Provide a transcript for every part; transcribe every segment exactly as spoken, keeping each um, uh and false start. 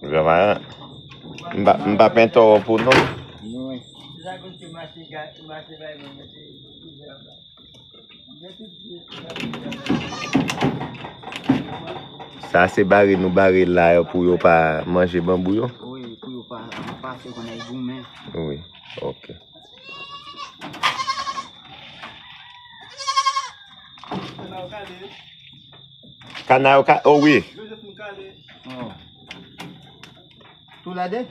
Granma, m pa, m pa pento w pou non. Sa se bare nou bare la yo pou yo pa manje banbou yo? Wi, pou yo pa, pa fè konnen goumen. Wi, ok. Kana yo ka, oh wi. Oh. Tou la de?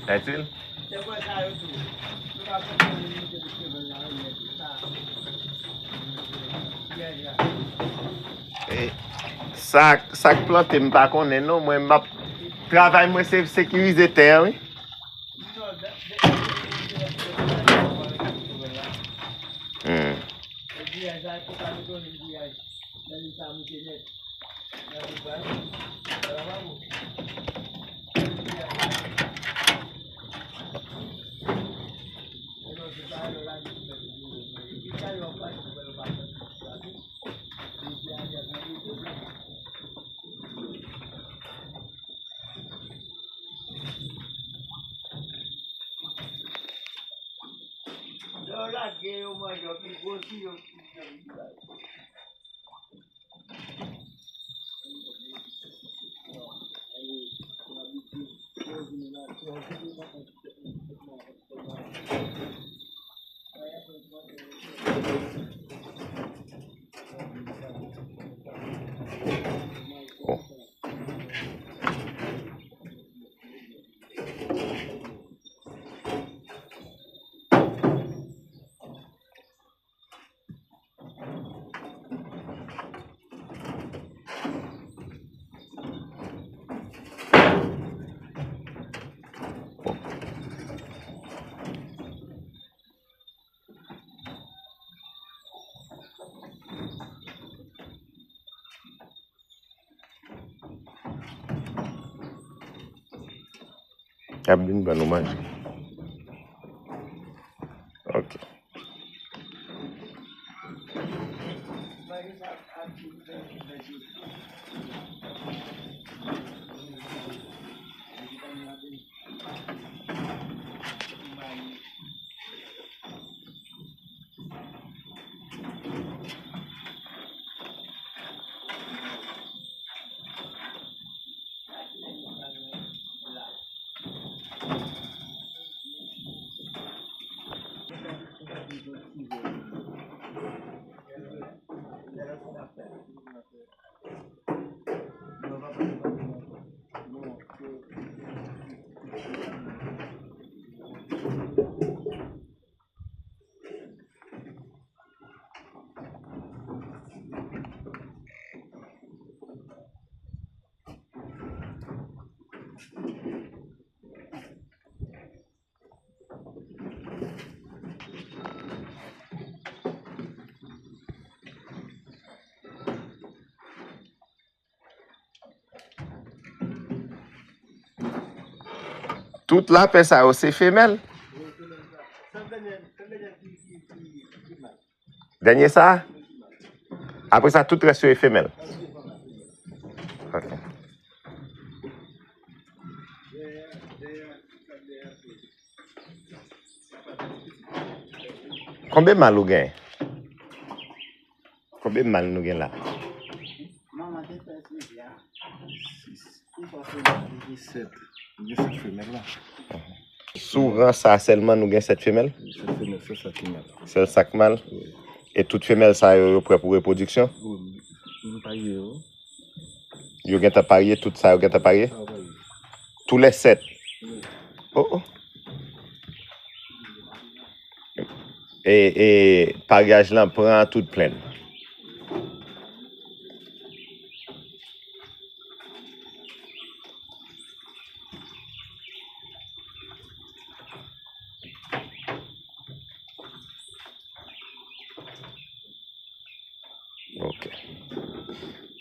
Sa itil? E, sa, sa k plante m pa konnen non. Mwen m ap travay mwen se sekirize tè a wi. Hmm. Lè w lage yo manje, yo pi gwosi, yo pi gwosi. Y ap vin ban nou manje. Ok. Tout lapè sa yo se femèl. Dènye sa? Apre sa, tout rès yo e femèl. Ok. Konbyen mal ou gen? Konbyen mal nou gen la? Manman te fè sezi a. Sis. Ou pa fè mal, ou gen sèt. Ou gen sèt femèl la. Sou ran sa sèlman nou gen sèt femèl? Sèt femèl, sèl sa ki mal. Sèl sa k mal? Wi. E tout femèl sa yo, yo prè pou repwodiksyon? Wi, nou parye yo. Yo gentan parye, tout sa yo gentan parye? Sa yo parye. Tou lè sèt? Wi. Oh, oh. E, e paryaj lan pran tout plenn.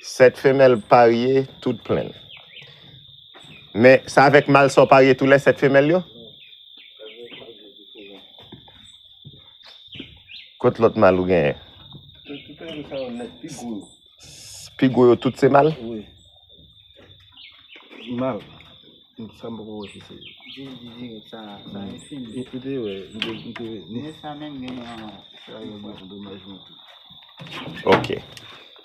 Sèt femèl parye, tout plenn. Men, sa avèk mal sa w parye tou lè sèt femèl yo? Kot lòt mal ou genyen? Tout, tout sa yo nèt, pi gwo yo. Pi gwo yo tout se mal? Wi. Mal. Sa m poko wè si se. Di, di, di, sa, sa enfini. Ou te wè, m te, m te. Men sa menm gen yon, sa yo bon. Domaj mwen tou. Ok.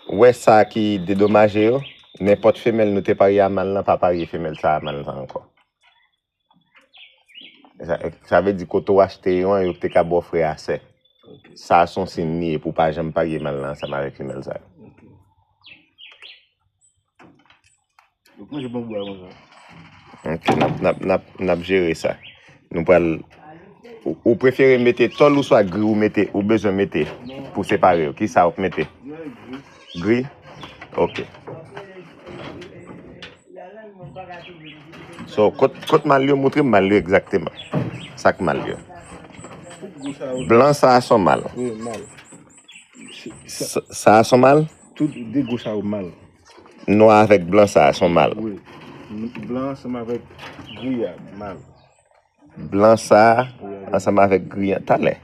Ou wè sa ki dedomaje yo? Nenpòt femèl nou te parye a mal lan, pa parye femèl sa a mal lan ankò. Sa, sa vle di kote w achte yo an, yo te ka ba w frè a sè. Ok. Sa a se yon siy li ye pou w pa janm parye mal lan ansanm avèk femèl sa yo. Ok. Donk, manje banbou a konsa. Ok, n ap, n ap, n ap, n ap jere sa. Nou pral, ou, ou prefere mete tòl ou swa gri ou mete, ou bezwen mete pou separe yo? Kisa w ap mete? Mwen gri. Gri? Ok. So, kot, kot mal yo? Montre m mal yo egzakteman. Sa k mal yo? Tout gwo sa yo. Blan sa a se yon mal. Wi, mal. Sa, sa a se yon mal? Tout de gwo sa yo mal. Nwa avèk blan sa a se yon mal. Wi. Blan ansanm avèk gri a, mal. Blan sa a ansanm avèk gri a. Talè.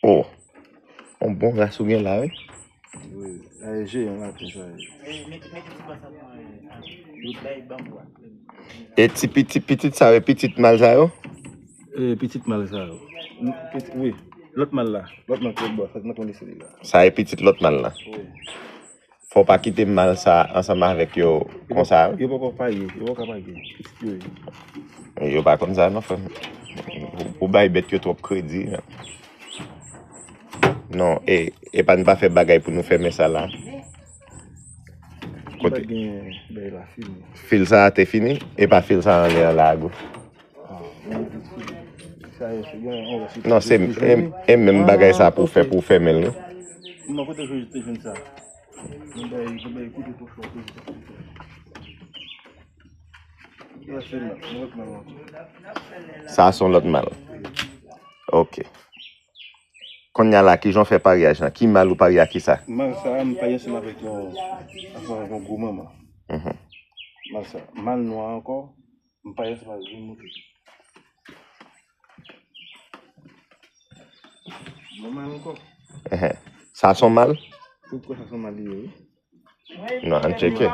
Oh. Yon bon ras ou gen la, wi. Wi. E jeyan lapen sa ye. E ti pitit, pitit sa yo, e pitit mal sa yo? E pitit mal sa yo. N-, pitit, wi. Lòt mal la. Lòt mal ki lòt bò. Fèt nan kondisyon li la. Sa e pitit lòt mal la. Wi. Fò w pa kite mal sa ansanm avèk yo konsa. Yo poko parye, yo poko parye. Pitit yo ye. Yo pa konn sa non, frè m. Ou, ou bay bèt yo twòp kredi. Non, e, e pa n pa fè bagay pou nou fèmen sa la. Kote? Fil sa a te fini, e pa fil sa a anlè an la a gou. Non, se e, e menm bagay sa pou fè, pou fèmen l, wi. Non, kote Jezi te jwenn sa? Mwen bay, mwen bay kote pou fè. Sa se yon lòt mal. Ok. Kounye a la, kijan w fè paryaj lan? Ki mal ou parye a kisa? Mal sa a, m parye ansanm avèk yon, ansanm avèk yon gwo manman. Mhm. Mal sa a. Mal nwa ankò, m parye ansanm avèk yon moun. Yon mal ankò. Ehe. Sa se yon mal? Ou kwè sa se yon mal li ye, wi. Non, ann tcheke.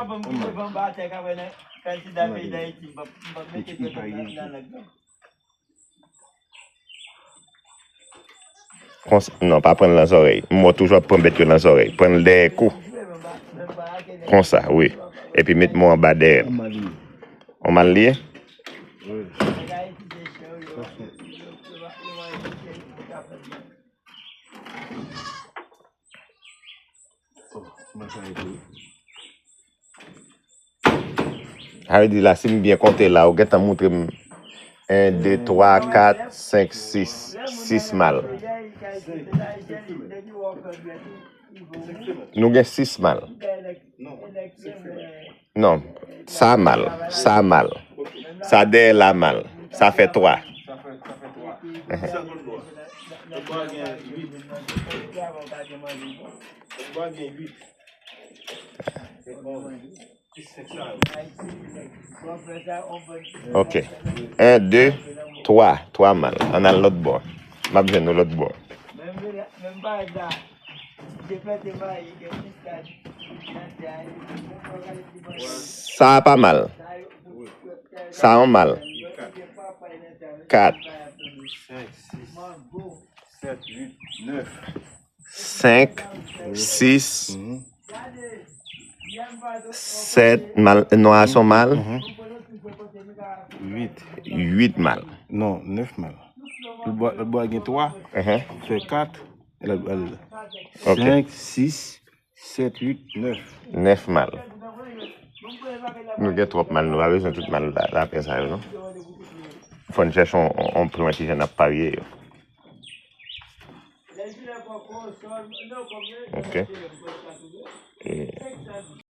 Konsa, non, pa pran l nan zòrèy. M wè w toujou ap pran bèt yo nan zòrèy. Pran l dèyè kou. Konsa, wi. Epi met men w anba dèyè l. Yon mal li ye? Sa vle di la, si m byen konte la, ou gentan montre m en, de, twa, kat, senk, sis, sis mal. Nou gen sis mal. Non, sa mal, sa mal. Sa dèyè la mal. Sa fè twa. Ehe. Ok. En, de, twa. Twa mal. Ann al lòt bò. M ap jwenn nou lòt bò. Sa a pa mal. Sa a yon mal. Kat. Senk, sis, sèt, mal, nwa a se yon mal. Uit. Uit mal. Non, nèf mal. Lòt bò, lòt bò a gen twa, fè kat, e lòt bò a. Ok. Senk, sis, sèt, uit, nèf. Nèf mal. Nou gen twòp mal, nou pa bezwen tout mal la, lapen sa yo, non. Fò n chèche yon, yon, yon plan kijan n ap parye yo. Ok. E,